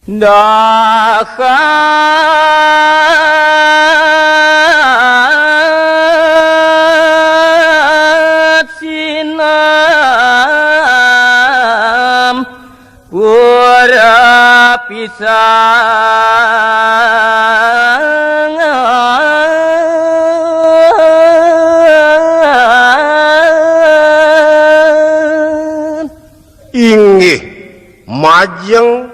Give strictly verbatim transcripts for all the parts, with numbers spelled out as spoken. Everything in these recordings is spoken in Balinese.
Dahat sinampura pisan. Inggih, majeng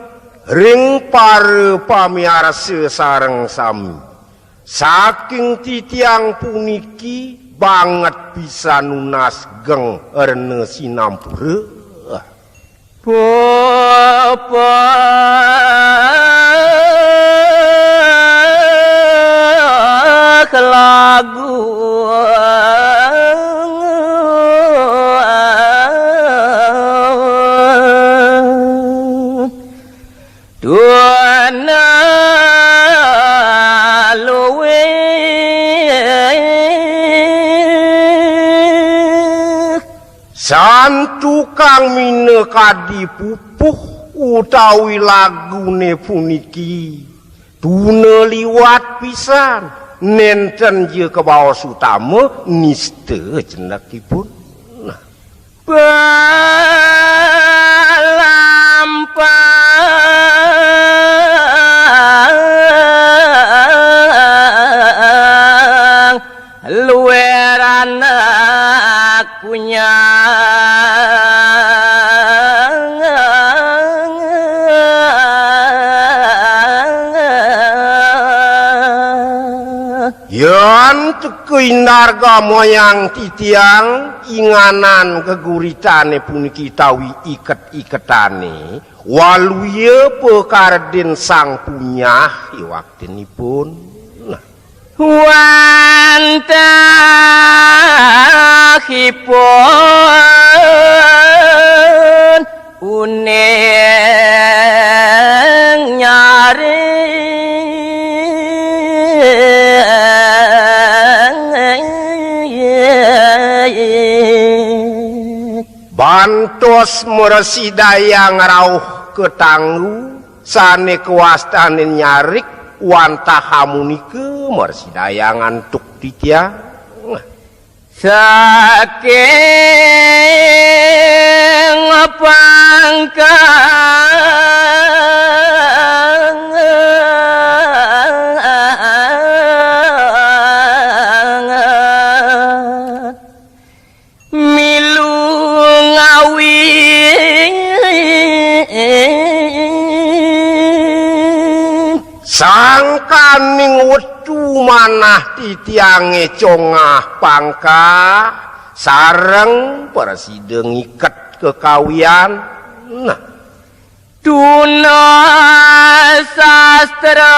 ring para pamiarsa sareng sami. Saking titiang puniki banget pisan nunas geng rena sinampura. Pepeh lagu. Tuana luwih. Santukan minakadi pupuh utawi lagune puniki tuna liwat pisan, nenten ja kabaos utama nista cenekipun. Nah. Palampang luwer anak punyang. Yan teka indarga moyang titiang inganan geguritane puniki tawi iket-iketane, waluya pakarden sang punyah iwaktinipun. Nah. Wantahipun uning nyaring. Bantos mrasidayang rauh katanggu sane kawastane nyarik wantah amunika mrasidayang antuk titiang. Saking pangkang milu ngawi. Sangkaning wetu manah titiange congah pangkah sareng prasida ngiket kekawian. Nah. Tuna sastra.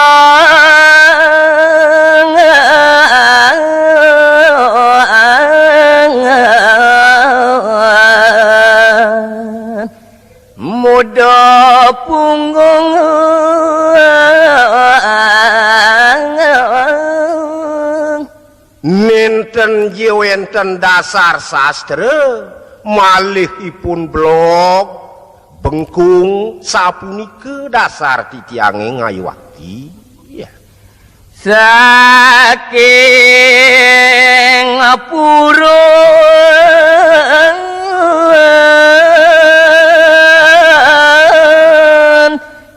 Muda punggung. Nenten ja wenten dasar sastra, malih ipun blog, bengkung, sapunika dasar titiange ngayuwakti. Saking purun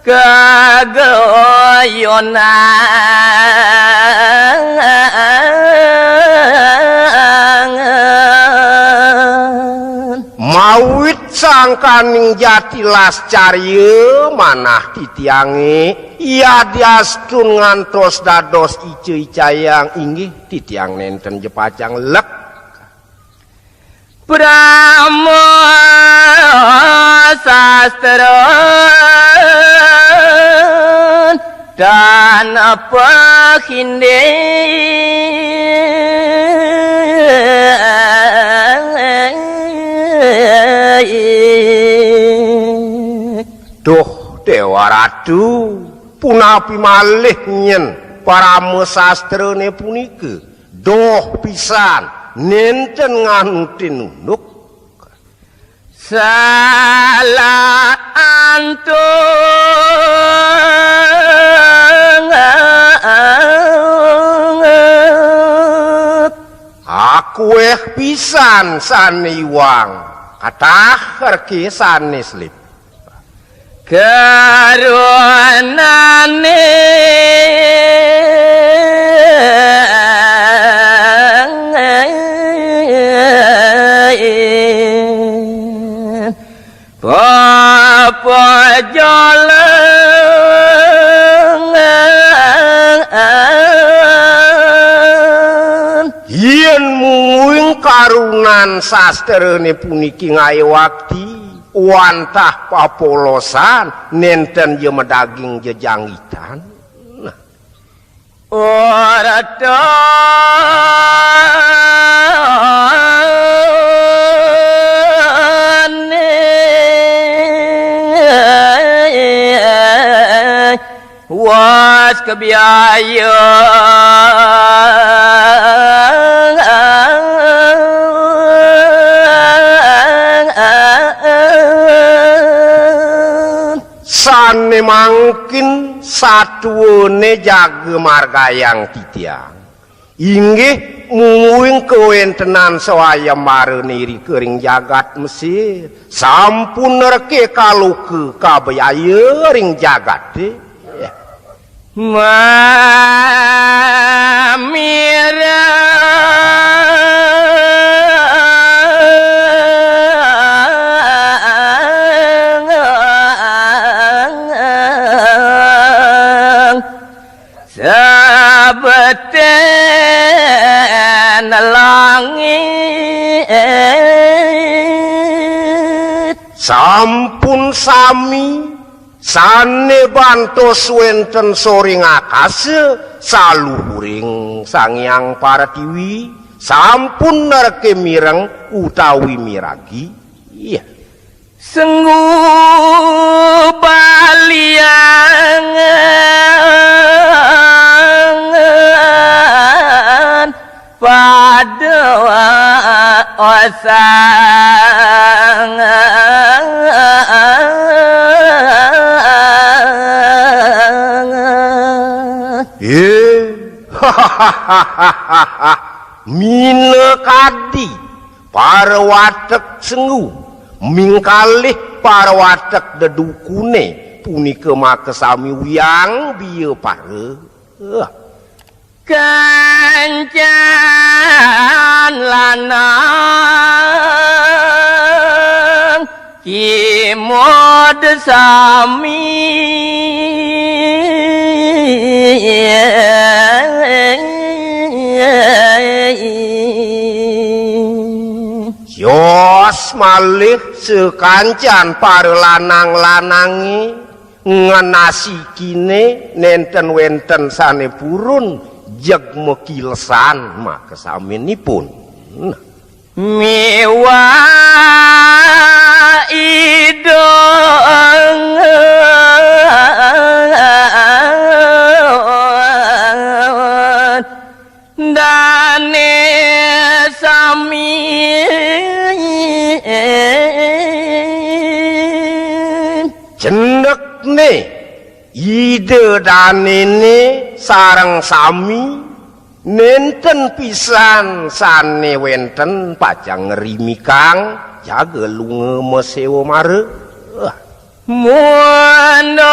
kagayonangan. Mawit sangkaning jati lascarya manah titiange, yadiastun ngantos dados ica-icayang, inggih titiang nenten ja pacang lek. Brahma sastra tan apa kinde. Duh, Dewa Ratu, punapi malih nyen parama sastrane punika? Doh pisan, nenten nganutin unduk. Salah antuk. Kuéh pisan sané iwang, katah rké sané selip. Karunané pepejalengan. Yén mungguing karunan sastrané puniki ngayawakti, wantah papolosan, nénten ja madaging jejanggitan. Nah. Oratoné was kebiayaan. Sané mangkin satuané jaga margayang titiang. Inggih mungguing kawéntenan swayambarané irika ring jagat Mesir. Sampun rké kaloka kabiayaan ring jagaté. Mamireng. Sabeten langit. Sampun sami sané bantos wénten soring akasa, saluhuring Sang Hyang Paratiwi, sampun rké mireng utawi miragi. Iya. Senggu baliangan pada osang. Eh, minakadi. Para watek Senggu, mingkalih para watek dedukuné, punika makasami Wiang Bia Para. Kancan lanang kimud sami. Yos malih sakancan para lanang-lanangé ngenasi kiné nénten wénten sané purun jeg makilesan makasaminipun. Miwah idungan dané sami. Cendekné Ida danéné sareng sami nénten pisan sané wénten pacang ngrimikang jaga lunga maséwa mara. Mundar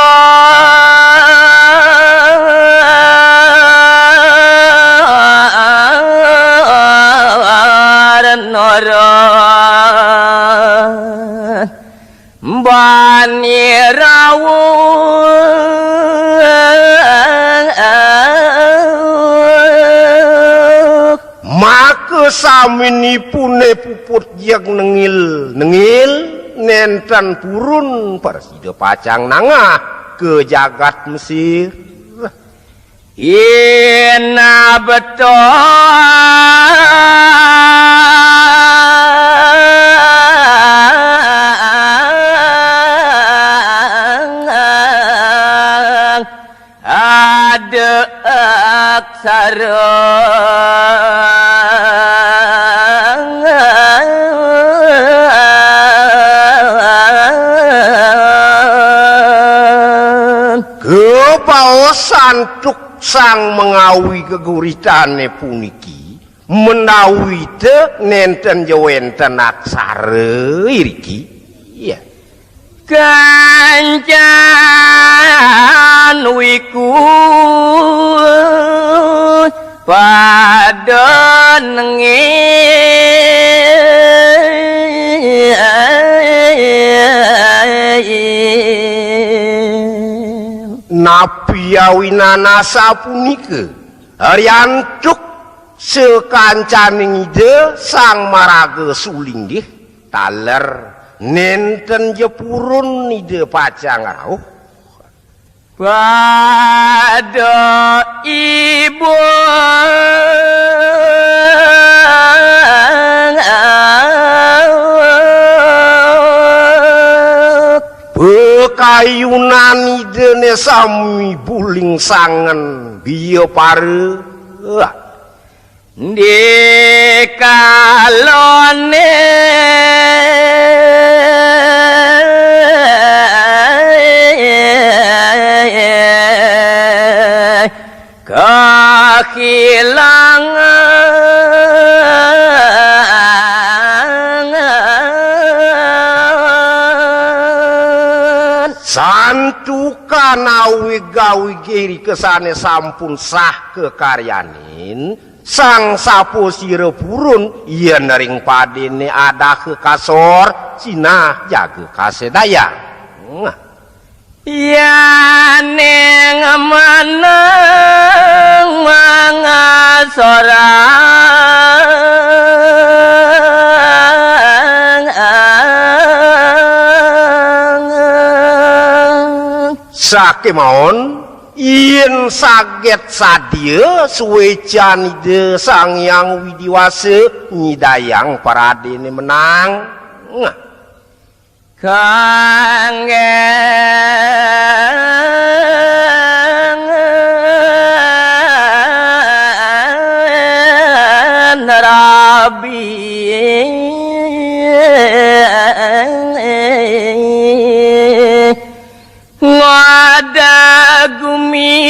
nara. Bani rawuh. Maka saminipune puput jeg nengil-nengil, nenten purun prasida pacang nangah ka jagat Mesir. Inabto ada aksara. Kabaos antuk sang mengawi geguritane puniki, Menawi te nenten ja wenten aksara iriki. Iya. Kancan wiku pada nengil. Napi awinan asapunika? Riantuk sakancaning Ida Sang Maraga Sulinggih, taler nenten ja purun Ida pacang rauh. Pada ibu Pakayunan Idane sami buling sangen biya para. Dikalone kahilangan. Santukan awig-awige irika sane sampun sah kakaryanin, sang sapasira purun, yen ring padene adaha kasor, sinah jaga kasedayang. Yaning meneng mangasorang. Sakemawon, yen saget sadia suecan Ida Sang Hyang Widi Wasa nyidayang pradene menang. Kangge rabi ngada gumi.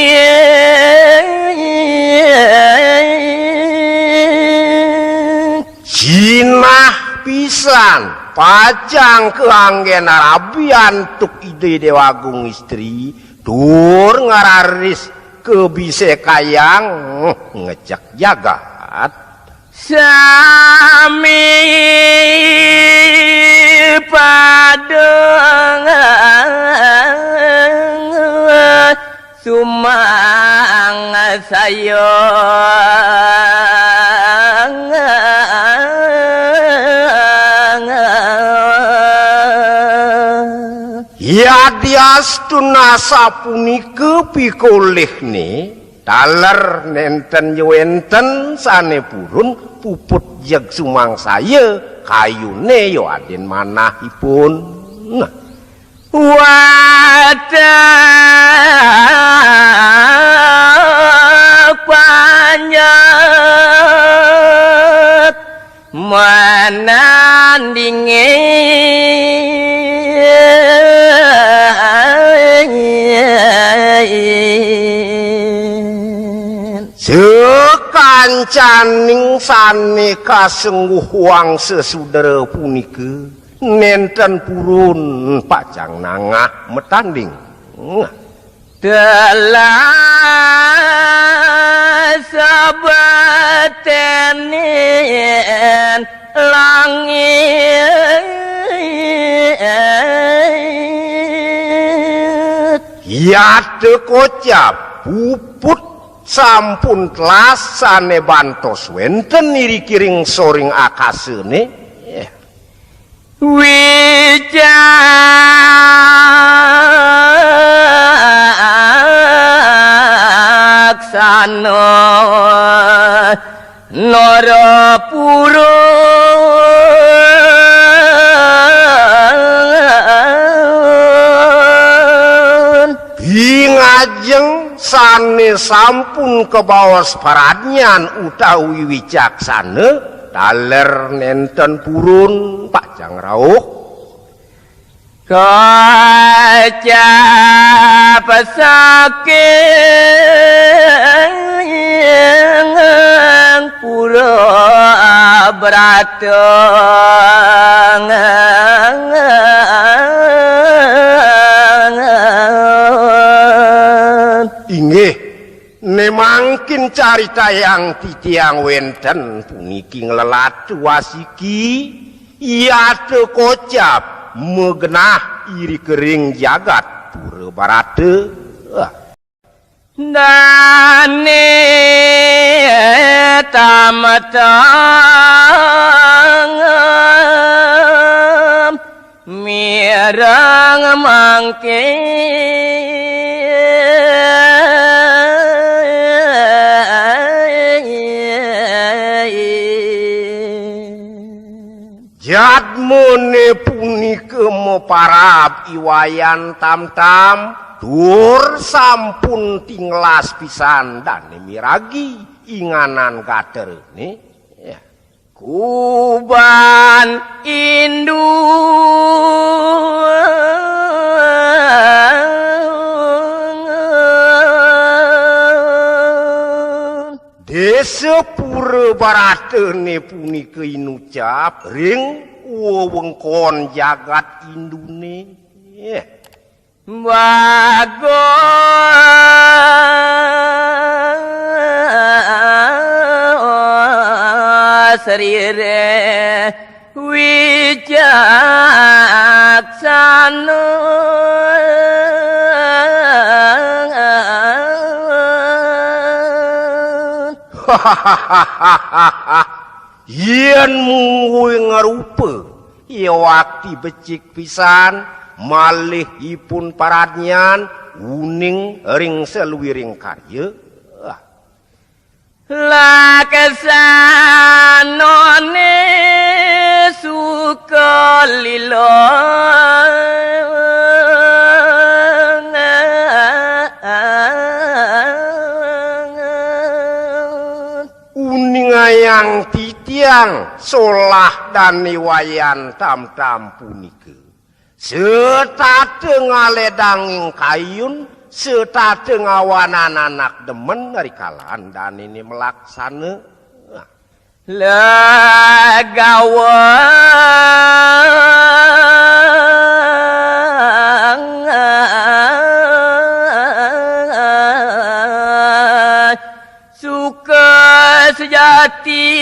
Sinah pisan, pacang kaanggen rabi antuk Ida Dewa Agung Istri, tur ngraris kabisekayang ngecek jagat. Sami padang sumang saya. Yadiastun asapunika pikolihne, taler nenten ja wenten sane purun puput jeg sumangsaya kayune ya aden manahipun. Nah. Watek panjak manandingin. Sakancaning sane kasengguh wangsa sudra punika nenten purun pacang nangah matanding. Telah sabatenen langit. Yata kocap puput sampun telas sane bantos wenten iriki ring soring akasane. Wicaksana Narapurun. Pingajeng sane sampun kabaos pradnyan utawi wicaksana, taler nenten purun pacang rauh. Kocap saking pura Brata. Inggih, ne mangkin caritayang titiang wenten puniki nglelatu wasiki, yata kocap magenah irika ring jagat Pura Barata. Ah. Dane tamatang mireng mangkin. Jadmane punika maparab I Wayan Tamtam, tur sampun tinglas pisan dane miragi inganan gaterane. Ya. Kuban indu. Desa Pura Baratane punika inucap ring wewengkon jagat Indune. Bagus rire wicaksana. Yen mungguing rupa, yawakti becik pisan, malih ipun paradnyan uning ring saluiring karya. Laksanane suka lila. Uningayang titiang solah dane Wayan Tamtam punika. Setata ngaledang ing kayun, setata ngawanan anak demen rikalahan danene malaksana. Legawa suka sejati.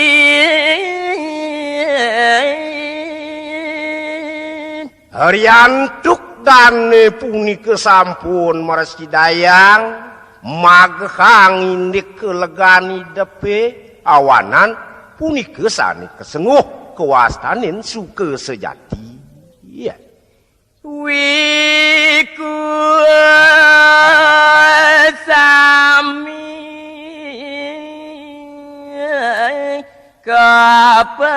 Riantuk dane punika sampun mrasidayang magehang indik kalegan idepe, awanan punika sane kasenguh kawastanin suka sejati. Wiku sami kaparanang.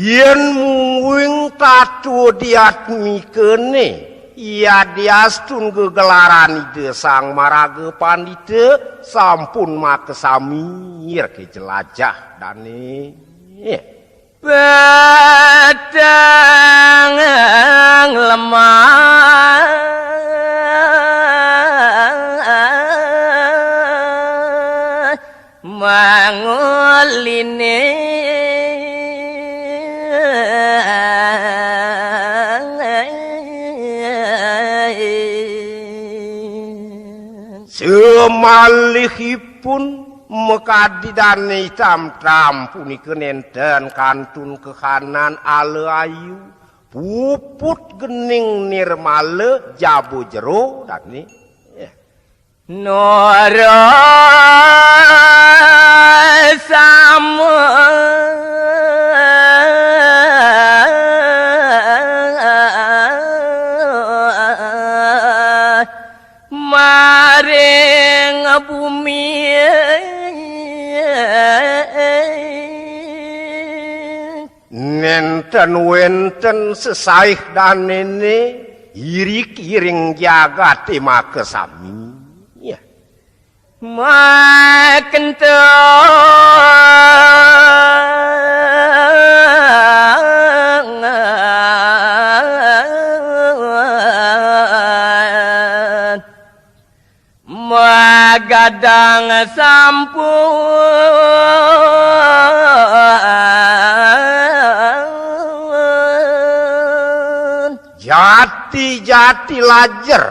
Yen mungguing tatua diatmikane, yadiastun gegelaran Ida Sang Maraga Pandita sampun makasami reke jelajah dane. Peteng lemah manguline. Samalihipun makadi dane Tamtam punika nenten kantun kahanan ala ayu, puput gening nirmala jaba jero dane. Nora sama maring bumi. Nenten wenten sesaih danene, irik-iring jagate makasami. Ya. Makenteng. Ti jati lajer,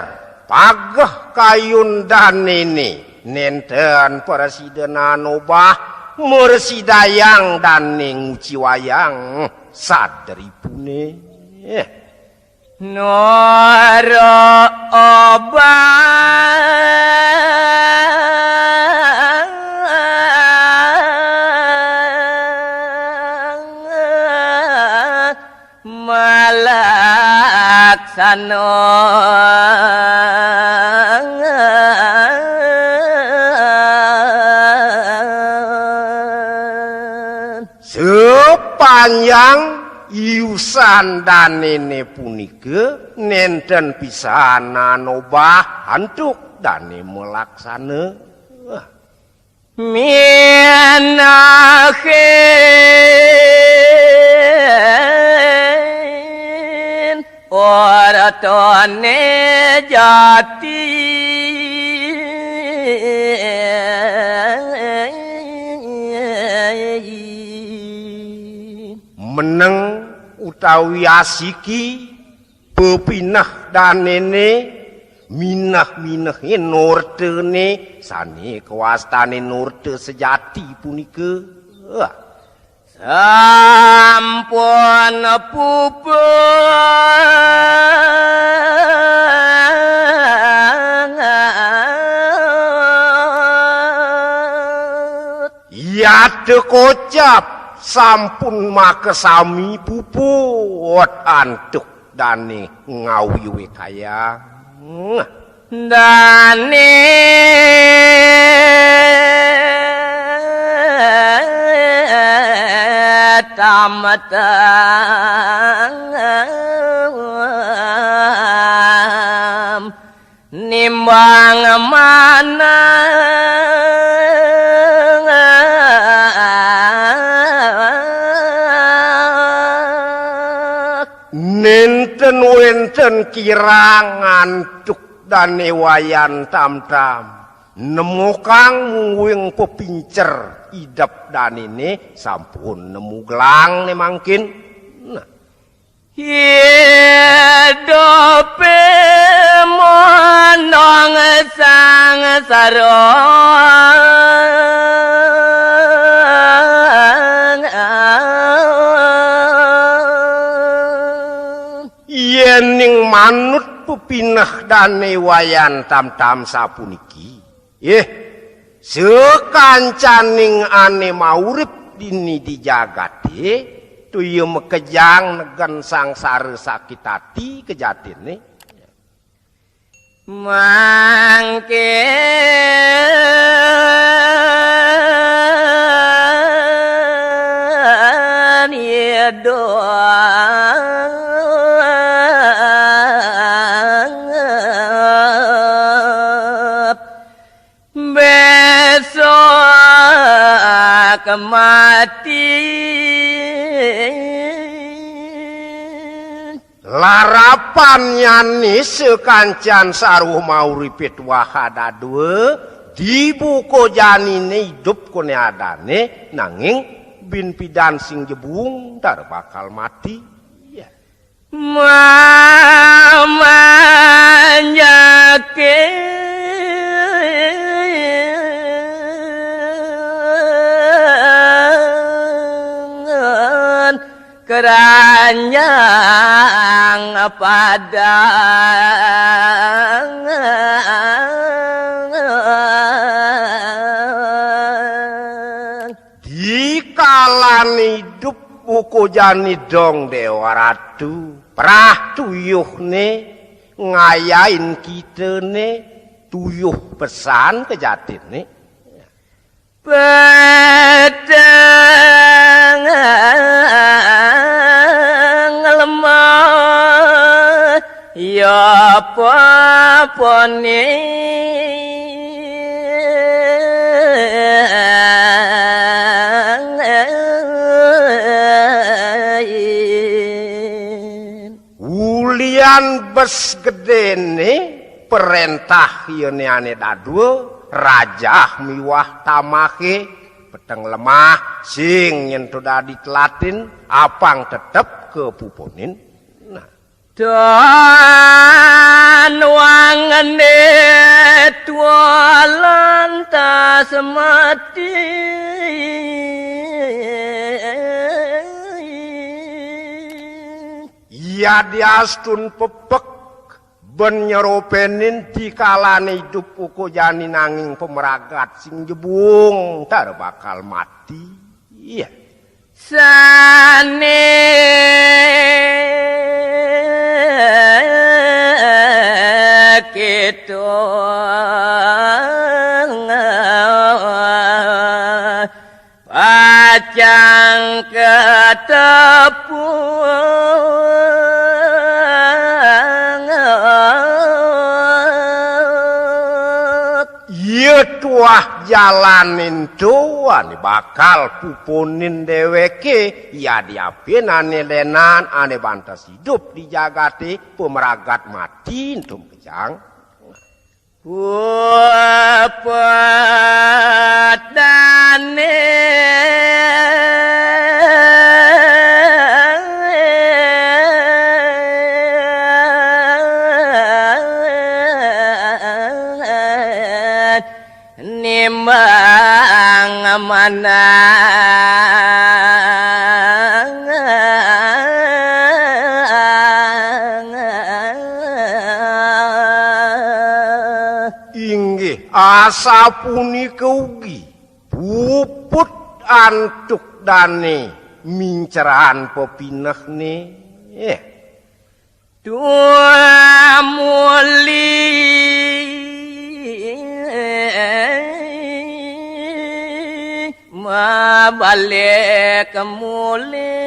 pageh kayun danéné, nénten prasida nanobah, mresidayang dané nguciwayang sadripuné. Nara obah malaksana. Sapanjang iusan danéné punika nénten pisan nanobah antuk dané malaksana. Minahin ortone jati. Meneng utawi asiki pepineh danene, mineh-minehin ortene sane kawastane orta sejati punika. Sampun puput. Yata kocap sampun makasami puput antuk dane ngawiwekayang. Dane tametam nimbang manah. Nenten wenten kirang antuk dane Wayan Tamtam. Nemokang mungguing pepincer idep danene sampun nemu gelang ne mangkin. Nah. Idupe monong sangsara. Yening manut pepineh dane Wayan Tamtam sapuniki, ih, sakancaning ane maurip dini di jagate, tuya makejang negen sangsara sakit ati kejatine. Mangkin idup besok mati. Larapan nyane sakancan saruh mauripe tuah dadua, dibuka janine idup kone adane, nanging bin pidan sing jebung dar bakal mati. Mamanjakin keranjang padang. Di kalane idup buka jani dong Dewa Ratu, prah tuyuhne ngayain kitene, tuyuh pesan kejatine. Peteng lemah ya papane. Ulian bes gedene, perentah yene ane dadua, rajah miwah tamahe, peteng lemah, sing nyen to dadi telatin, apang tetep kapupunin. Nah. Dan wangene tua lantas mati. Yadiastun pepek ben nyeropenin dikalane idup uku jani nanging pemeragat sing jebung tar bakal mati. Iya. Sane kita pacang ketepuk. Iya tuah jalanin to ane bakal pupunin deweke, yadiape ane lenan ane bantes idup di jagate, pemeragat mati entum kejang. Puput dane nimbang manang. Inggih, asapunika ugi puput antuk dane minceran pepinehne. Eh. Tumuli mabalik muli.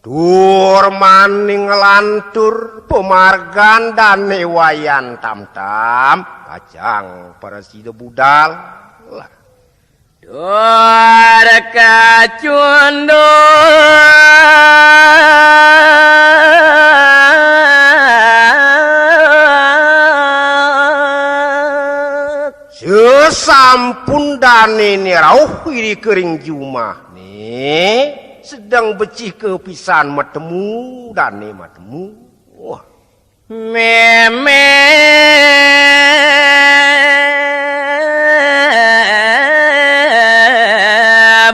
Tur maning nglantur pamargan dane Wayan Tamtam, pacang prasida budal. Tur kacunduk. Sasampun danene rauh irika ring jumahne, sedeng becik kapisan matemu dane matemu. Wah. Meme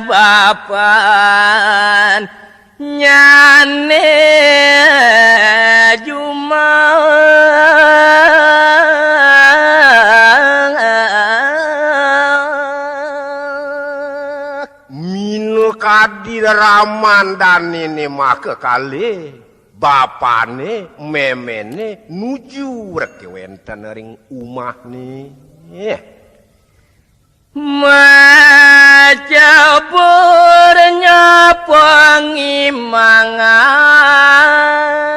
bapan nyane jumah. Minakadi raman danene makakalih, bapane, memene nuju reke wenten ring umahne. Macaburnya pangimangan.